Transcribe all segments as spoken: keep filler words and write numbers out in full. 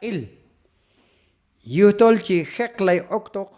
il. Yujtol chi jeqlay oktoq.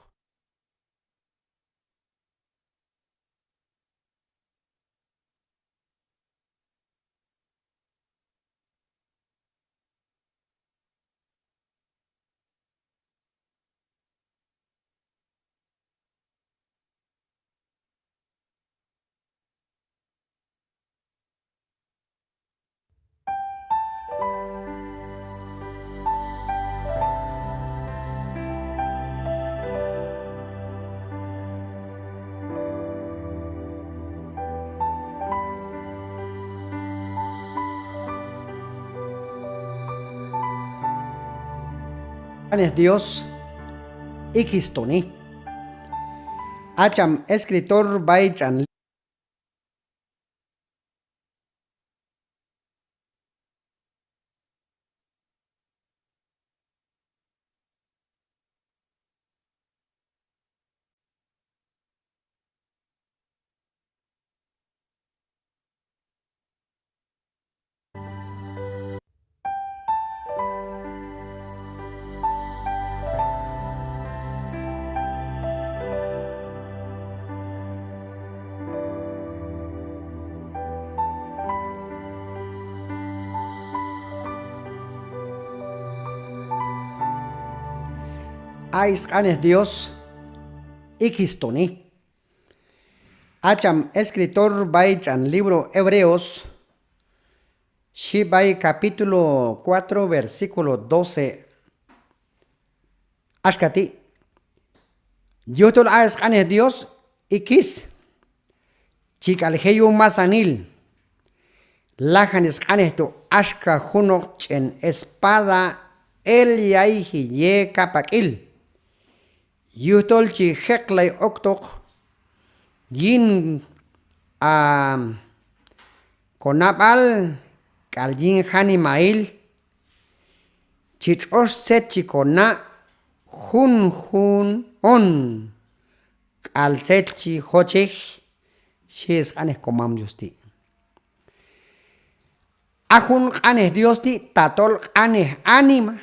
Q'anej Dios ikis toni. A cham escritor b'ay tx'an A sq'anej Dios ikis toni. A cham escritor b'ay tx'an libro Hebreos, xhi b'ay capítulo cuatro, versículo doce. Axka ti': Yujtol a sq'anej Dios ikis, chi k'al je' yuj masanil, lajan sq'anej tu' axka junoq ch'en espada el yayji ye kapak'il. Yujtol chi jeqlay oktoq yin, a, konab'al k'al yin janimail, chi tx'ox tzet chi kona' junjun on k'al tzet chi jochej, xhi sq'anej komam Dios ti'. A jun q'anej Dios ti' tatol q'anej anima.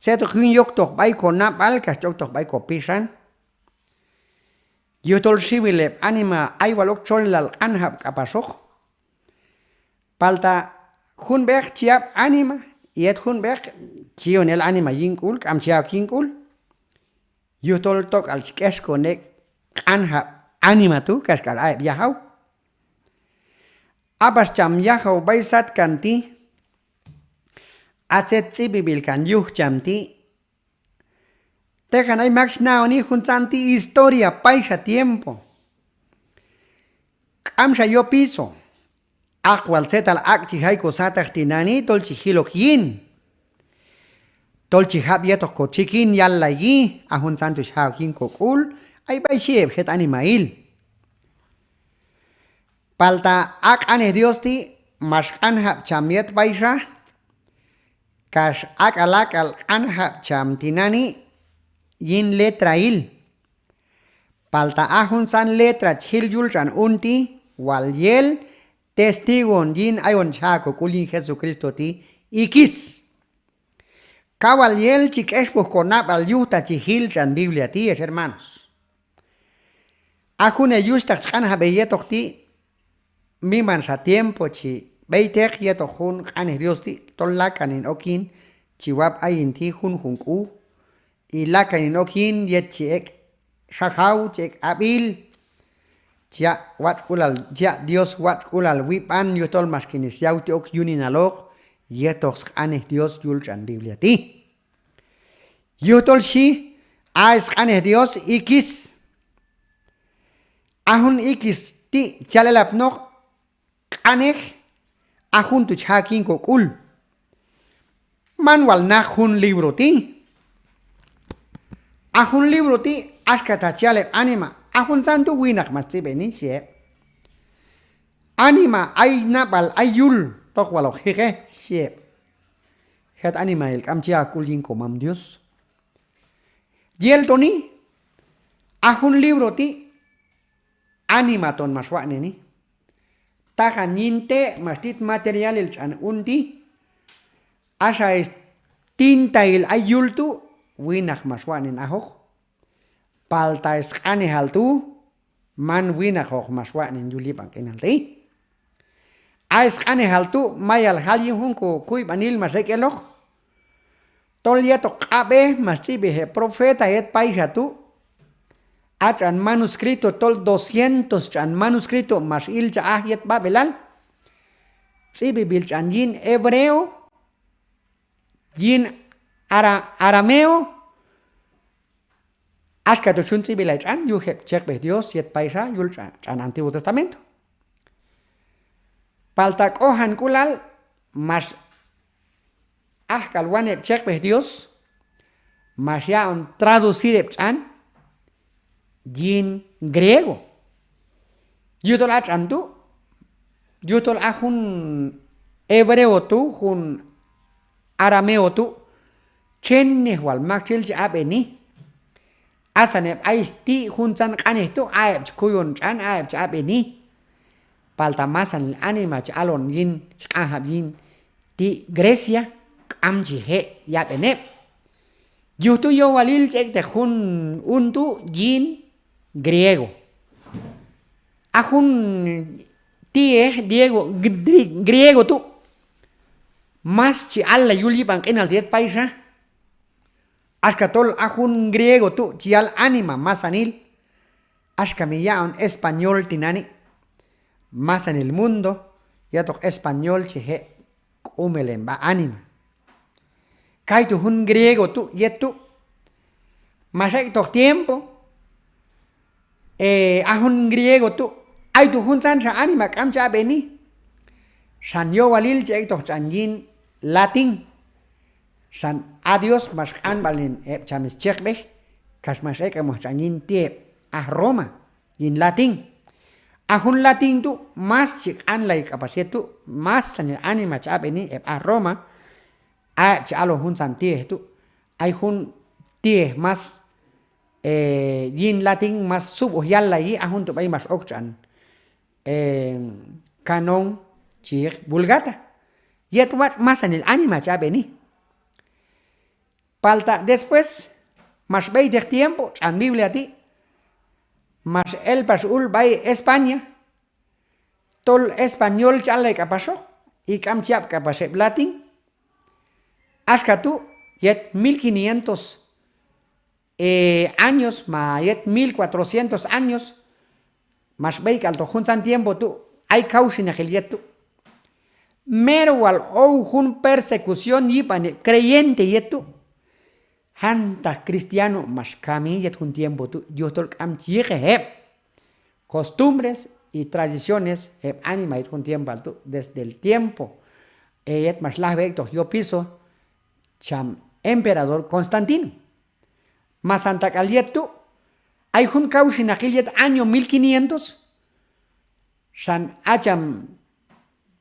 Tzet hoq yin yoktoq b'ay konab'al kax chi oktoq b'ay kopixan. Yujtol xiwil heb' anima ay wal ok txolilal q'anjab' k'apaxoq. Palta jun b'eq chi yab' anima, yet jun b'eq chi yi'on el anima yin k'ul, k'am chi ya'ok yin k'ul. Yujtol tok'al chi k'exkon ek' q'anjab' anima tu' kaxk'al a heb' yajaw. A pax cham yajaw b'ay satkan ti', a tzet tz'ib'eb'il kan yuj cham ti', teqan ay mak chi naoni juntzan ti' historia payxa tiempo. K'amxa yopiso. Aq wal tzetal ak' chi jay kosataq tinani' tol chi jil ok yin. Tol chi jab' yetoq kotxikin yallayi, a juntzan tu' chi ja' ok yin kok'ul, ay b'ay xhi heb' jet animail. Palta a q'anej Dios ti' max q'anjab' cham yet payxa, kax ak'al ak'al q'anjab' cham tinani' yin letrail. Palta a juntzan letra chi jil yul tx'an un ti' wal yel testigo on yin ayon chi ja' ok kok'ul yin Jesucristo ti' ikis. Kaw wal yel chi k'expoj konab'al yuj ta chi jil tx'an Biblia ti', ex hermanos. A jun heyuxhtaq chi q'anjab' heyetoq ti', mimanxa tiempo chi b'eyteq yetoq jun q'anej Dios ti', tol lakan hin ok yin chi wab' ayin ti' junjun k'u, y lakan hin ok yin yet chi ek' xajaw, chi ek' ab'il, chi ya' watx'k'ulal, chi ya' Dios watx'k'ulal wib'an yujtol max kin syawtej ok yuninaloq yetoq sq'anej Dios yul tx'an Biblia ti'. Yujtol xhi, a sq'anej Dios ikis. A jun ikis ti' chi yal elapnoq q'anej, a jun tu' chi ja' ok yin kok'ul. Man wal naq jun libro ti'. A jun libro ti' axka ta chi yal heb' anima, a juntzan tu' winaq max tz'ib'eni, xhi heb'. Anima ay nab'al ay yul, tok wal hoq jiqej, xhi heb'. Jet animail k'am chi ya' ok k'ul yin komam Dios. Yel toni, a jun libro ti' anima ton max watx'neni. Tajan yin te' max tit materialil tx'an un ti'. Axa, es, tintahil ay yul tu', winaq max watx'nen ajoq. Palta sq'anejal tu', man winaqoq max watx'nen yul yib'an q'inal ti'. A sq'anejal tu' mayal jal yin jun ko kuyb'anil max ek' eloq. Tol yetoq q'ab'ej max tz'ib'ej heb' profeta yet payxa tu'. A tx'an manuscrito tol doscientos tx'an manuscrito max ilchaj aj yet b'ab'elal. Tz'ib'eb'il tx'an yin hebreo, yin ara-, arameo, axka tu' chi yun tz'ib'elay tx'an yuj heb' chekb'ej Dios yet payxa yul tx'an, tx'an Antiguo Testamento. Palta k'ojank'ulal max aj k'al wan heb' chekb'ej Dios, max yaq'on traducir heb' tx'an yin griego. Yujtol a tx'an tu', yujtol a jun hebreo tu', jun arameo tu', txennej wal maktxel chi ab'eni. Asan heb' ay sti' juntzan q'anej tu', a heb' chi kuyon tx'an, a heb' chi ab'eni. Palta masanil anima chi alon yin, chi q'anjab' yin ti' Grecia, k'am chi je' yab'en heb'. Yuj tu' yowalil chi ek'teq jun un tu' yin griego. A jun ti'ej griego, gri-, griego tu', mas chi allay yul yib'an q'inal ti' yet payxa. Axka tol a jun griego tu' chi yal anima masanil. Axka mi yaq'on español tinani'. Masanil mundo, yetoq español chi je' k'umelen b'a anima. Kaytu' jun griego tu' yet tu'. Max ek'toq tiempo, eh, a jun griego tu', ayto juntzanxa anima k'am chi ab'eni. Xan yowalil chi ek'toq tx'an yin latín. Xan a Dios max q'anb'alnen heb' cham schekb'ej, kax max ek'emoq tx'an yin ti' heb' aj Roma, yin latín. A jun latín tu' mas chi q'anlay k'apax yet tu', masanil anima chi ab'eni heb' aj Roma, a heb' chi alon juntzan ti'ej tu'. Ay jun ti'ej mas, eh, yin latín mas sub'oj yallayi, a jun tu' b'ay max ok tx'an, eh, canon chi yiq Vulgata. Yet watx' masanil anima chi ab'eni. Palta después max b'eyteq tiempo, tx'an Biblia ti' max el pax ul b'ay España, tol español chi allay k'apaxoq, y k'am chi yab' k'apax heb' latín. Axka tu' yet mil quinientos, eh, años ma yet mil cuatrocientos años, max b'eyk'altoq juntzan tiempo tu', ay kawxinaqil yet tu'. Mero wal ow jun persecución yib'an heb' creyente yet tu'. Jantaq cristiano max kami yet jun tiempo tu', yujtol k'am chi yiqej heb' costumbres y tradiciones heb' anima yet jun tiempoal tu', desde el tiempo, eh, yet max lajwi ek'toq yopiso cham emperador Constantino. Masantak'al yet tu', ay jun kawxinaqil yet año mil quinientos, xan a cham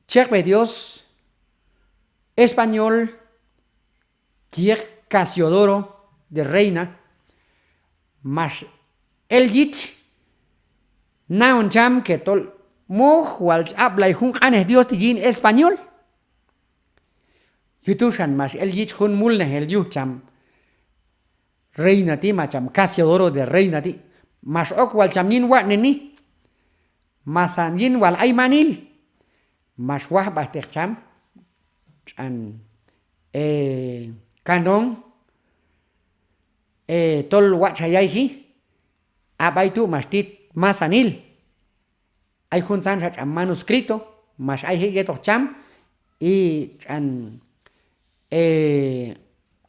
chekb'ej Dios español chi yiq Casiodoro de Reina, max el yich naon cham que tol moj wal chi ab'lay jun q'anej Dios ti' yin español. Yuj tu' xan max el yich jun mulnajil yuj cham Reina ti', ma cham Casiodoro de Reina ti', max ok wal cham yin watx'neni, masan yin wal aymanil, max wajb'ajteq cham tx'an, eh, canon, eh, tol watx'xa yayji, a b'ay tu' max tit masanil. Ay juntzanxa tx'an manuscrito max ayji yetoq cham, y tx'an, eh,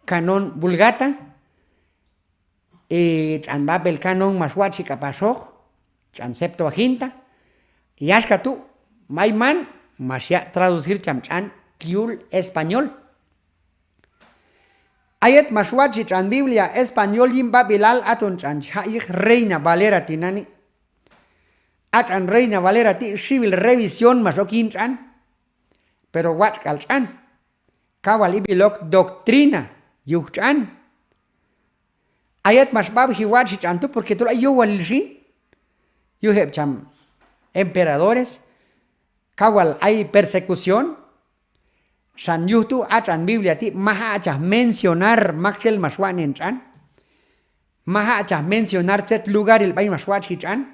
canon Vulgata, y tx'an b'ab'el canon max watx'ji k'apaxoq, tx'an Septuaginta, y axka tu' ayman max yaq' traducir cham tx'an yul español. A yet max watx'ji tx'an Biblia español yin b'ab'elal, aton tx'an chi jaq' yiq Reina Valera tinani'. A tx'an Reina Valera ti' xiwil revisión max ok yin tx'an, pero watx' k'al tx'an. Kaw wal ib'il ok doctrina yuj tx'an. A yet max b'ab'ji watx'ji tx'an tu', porque tol ay yowalil xin yuj heb' cham emperadores, kaw wal ay persecución, Xan yuj tu' a tx'an Biblia ti' maj aq'chaj mencionar maktxel max watx'nen tx'an. Maj aq'chaj mencionar tzet lugaril b'ay max watx'ji tx'an.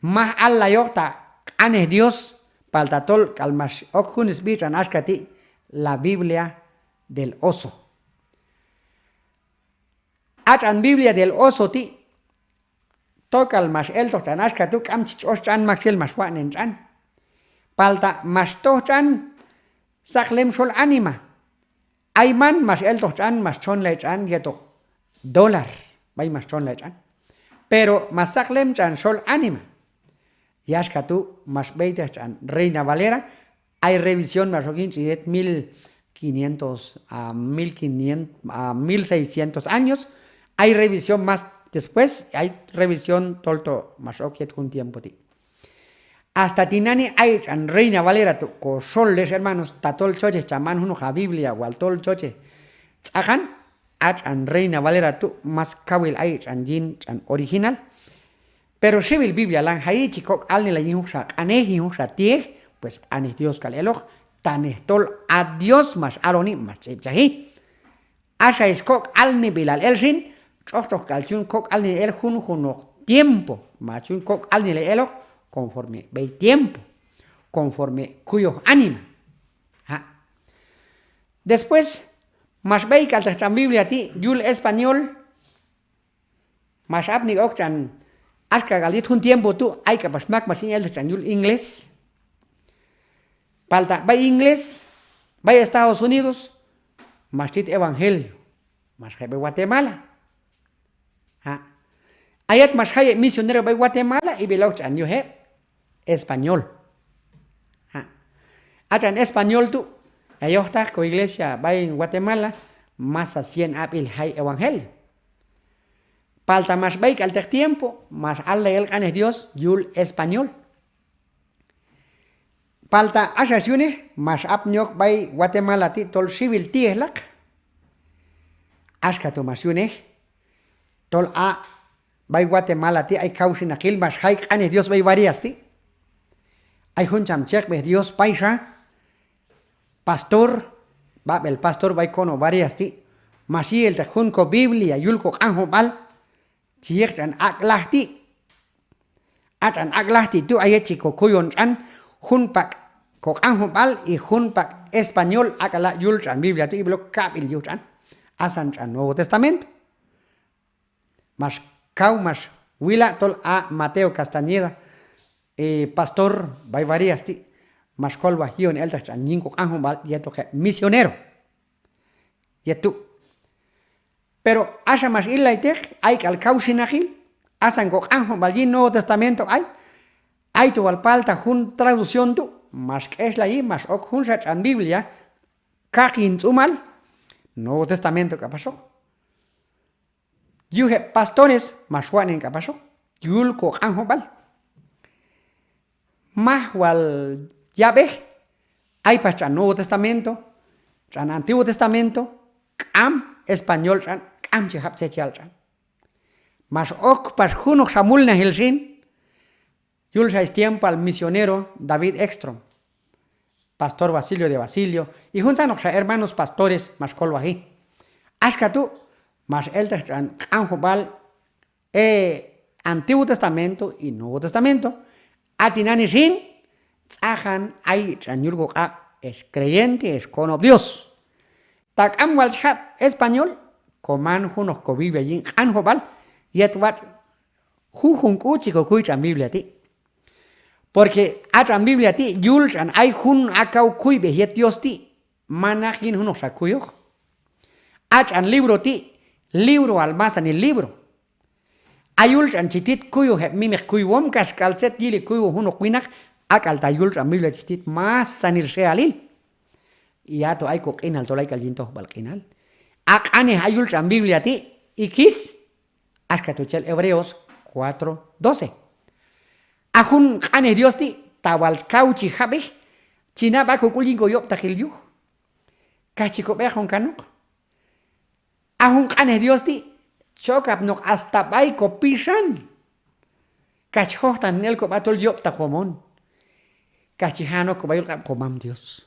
Maj allayoq ta q'anej Dios, palta tol k'al max ok jun sb'i tx'an axka ti', la Biblia del oso. A tx'an Biblia del oso ti', tok'al max eltoq tx'an axka tu' k'am chi tx'ox tx'an maktxel max watx'nen tx'an. Palta max toj tx'an saqlem xol anima. Ayman max eltoq tx'an max txonlay tx'an yetoq dólar b'ay max txonlay tx'an. Pero max saqlem tx'an xol anima. Yaxka tu' max b'eyteq tx'an Reina Valera, ay revisión max ok yin tx'an yet mil quinientos a mil quinientos a mil seiscientos años, ay revisión más después, ay revisión tolto max ok yet jun tiempo ti'. Hasta tinani' ay tx'an Reina Valera tu' ko xol ex hermanos, tatol chochej chaman junoq a Biblia wal tol chochej tz'aqan, a tx'an Reina Valera tu' más kawil ay tx'an yin tx'an original. Pero xiwil Biblia lanan jayi chi kok' alnelay yin junxa q'anej, yin junxa ti'ej, pues q'anej Dios k'al eloq, tanej tol a Dios max aloni max tz'ib'chaji. Axa skok'alneb'ilal el xin, tx'oqtx'oq k'al chun kok'alnelay el junjunoq tiempo, ma chun kok'alnelay eloq conforme b'ey tiempo, conforme kuyoj anima. Ha'. Después, max b'ey k'alteq tx'an Biblia ti' yul español, max apni ok tx'an, axka k'al yet jun tiempo tu' ay k'apax mak max yin elteq tx'an yul inglés. Palta b'ay inglés, b'ay Estados Unidos, max tit evangelio, max jay b'ay Guatemala. Ha'. A yet max jay heb' misionero b'ay Guatemala, ib'il ok tx'an yuj heb' español. Ha'. A tx'an español tu', heyojtaq ko iglesia b'ay Guatemala, masa cien ab'il jay evangelio. Palta max b'ey k'alteq tiempo, max allay el q'anej Dios yul español. Palta axa xyunej, max apni ok b'ay Guatemala ti' tol xiwil ti'ejlaq. Axka tu' max yunej, tol a b'ay Guatemala ti' ay kawxinaqil max jay q'anej Dios b'ay Barillas ti'. Ay jun cham chekb'ej Dios payxa, pastor, b'ab'el pastor b'ay konob' Barillas ti', max yi' elteq jun ko Biblia yul ko q'anjob'al, chi yiq tx'an Ak'laj ti'. A tx'an Ak'laj ti' tu' a yet chi ko kuyon tx'an jun pak' ko q'anjob'al y jun pak' español, ak'ala' yul tx'an Biblia tu' ib'il ok kab'il yuj tx'an, asan tx'an Nuevo Testamento. Max kaw max wila' tol a Mateo Castañeda, eh, pastor b'ay Barillas ti', max kolwaj yi'on elteq tx'an yin ko q'anjob'al yetoq heb' misionero. Yet tu'. Pero axa max illayteq, ay k'al kawxinaqil, asan ko q'anjob'al yin Nuevo Testamento ay, ayto wal palta jun traducción tu', max k'exlayi, max ok junxa tx'an Biblia, kaq yin tz'umal, Nuevo Testamento k'apaxoq. Yuj heb' pastores max watx'nen k'apaxoq yul ko q'anjob'al. Maj wal yab'ej, ay pax tx'an Nuevo Testamento, tx'an Antiguo Testamento, k'am español tx'an, k'am chi jab' tzet chi yal tx'an. Max ok pax junoqxa mulnajil xin, yulxa stiempoal misionero David Ekstrom, pastor Basilio de Basilio, y juntzanoqxa hermanos pastores max kolwaji. Axka tu' max elteq tx'an q'anjob'al, eh, Antiguo Testamento y Nuevo Testamento. A tinani xin, tz'ajan ay tx'an yul ko q'ab' ex creyente, ex konob' Dios. Ta k'am wal chi jab' español, ko man junoq ko Biblia yin q'anjob'al, yet watx' jujun k'u chi ko kuy tx'an Biblia ti'. Porque a tx'an Biblia ti' yul tx'an ay jun a kaw kuyb'ej yet Dios ti', manaq yin junoqxa kuyoj. A tx'an libro ti', libroal masanil libro. A yul tx'an chi tit kuyoj heb' mimeq kuywom, kaxk'al tzet yili kuywom junoq winaq, ak'al ta yul tx'an Biblia chi tit masanil xe'alil. Y ato ay ko q'inal tol ay k'al yin tojb'al q'inal. A q'anej a yul tx'an Biblia ti', ikis, axka tu' chi yal Hebreos cuatro doce. A jun q'anej Dios ti', ta wal kaw chi jab'ej, chi na b'a ko k'ul yin ko yob'taqil yuj. Kax chi ko b'eqon kanoq. A jun q'anej Dios ti', chi ok apnoq hasta b'ay ko pixan. Kax chi jojtaqnen el ko b'a tol yob'taqwom on. Kax chi ja'on ok ko b'a yul q'ab' ko Mam Dios.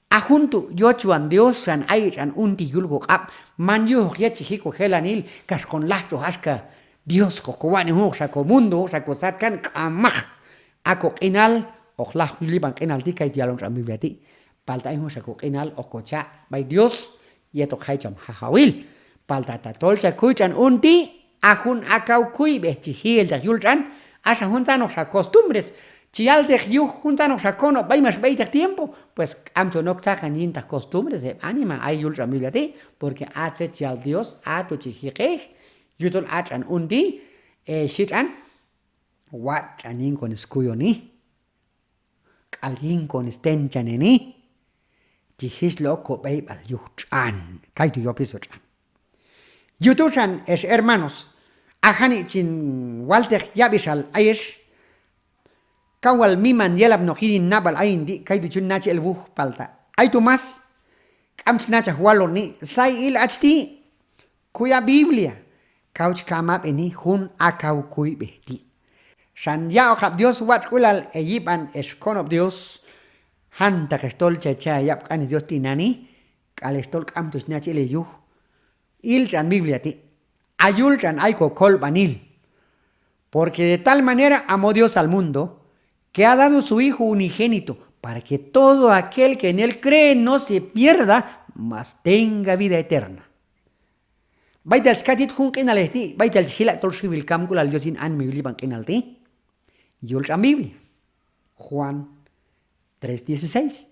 A jun tu' yochwan Dios xan ay tx'an un ti' yul koq'ab', man yujoq yet chi ji' kojelanil kax hoqon lajtx'oj axka Dios, hoq kowatx'nen junoqxa komundo, junoqxa kosatkan, k'amaq. A koq'inal hoq laj yul yib'an q'inal ti', kaytu' yalon tx'an Biblia ti'. Palta ay junxa koq'inal hoq kocha' b'ay Dios yetoq jay cham Jajawil. Palta ta tol cha kuy tx'an un ti', a jun akaw kuyb'ej chi ji' elteq yul tx'an, axa juntzanoqxa costumbres chi yalteq yuj juntzanoqxa konob' b'ay max b'eyteq tiempo, pues k'am chon ok tzaqan yintaq costumbres heb' anima ay yul tx'an Biblia ti', porque a tzet chi yal Dios, a tu' chi jiqej, yujtol a tx'an un ti', e, xhi tx'an, watx' tx'an yin kon skuyoni, k'al yin kon stenchaneni, chi jichli ok kob'eyb'al yuj tx'an. Kaytu' yopiso tx'an. Yuj tu' xan ex hermanos, a janik' chin walteq yab'ixal ayex, kaw wal miman yelapnoq yin hin nab'al ayin ti', kaytu' chi yun nachaj el wuj, palta ayto más k'am chi nachaj waloni, say il hach ti', kuya' Biblia, kaw chi kam ab'eni jun akaw kuyb'ej ti'. Xan yaq'okab' Dios watx'k'ulal heyib'an ex konob' Dios, jantaq ex tol che cha' heyab' q'anej Dios tinani', k'al ex tol k'amto chi nachaj el heyuj, il tx'an Biblia ti'. A yul tx'an ay kokolb'anil. Porque de tal manera amó Dios al mundo, que ha dado su Hijo unigénito, para que todo aquel que en él cree no se pierda, mas tenga vida eterna. B'aytal chi kaq' tit jun q'inalej ti', b'aytal chi jila' tol xiwil kamk'ulal Dios yin anima yul yib'an q'inal ti'. Yul tx'an Biblia. Juan tres dieciséis.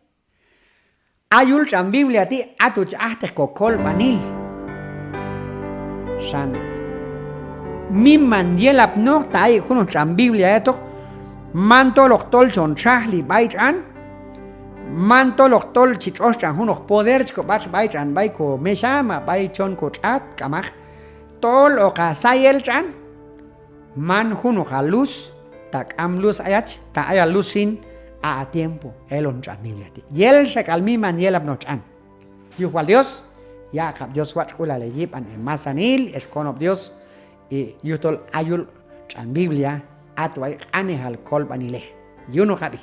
A yul tx'an Biblia ti', a tu' chi ajteq kokolb'anil. Xan miman yelapnoq ta ay ek' junoq tx'an Biblia yetoq, man toloq tol chon txajli b'ay tx'an, man toloq tol chi tx'ox tx'an junoq poder chi kob'atx b'ay tx'an b'ay komexha ma b'ay chon kotx'at, k'amaq. Tol hoq ha say el tx'an, man junoq ha luz, ta k'am luz ayach, ta ay ha luz xin, a ha tiempo elon tx'an Biblia ti'. Yel xak'al miman yelapnoq tx'an. Yuj wal Dios, yaq'okab' Dios watx'k'ulal heyib'an hemasanil, ex konob' Dios, yujtol a yul tx'an Biblia, a tu' ay q'anejal kolb'anilej. Yunoqab'i.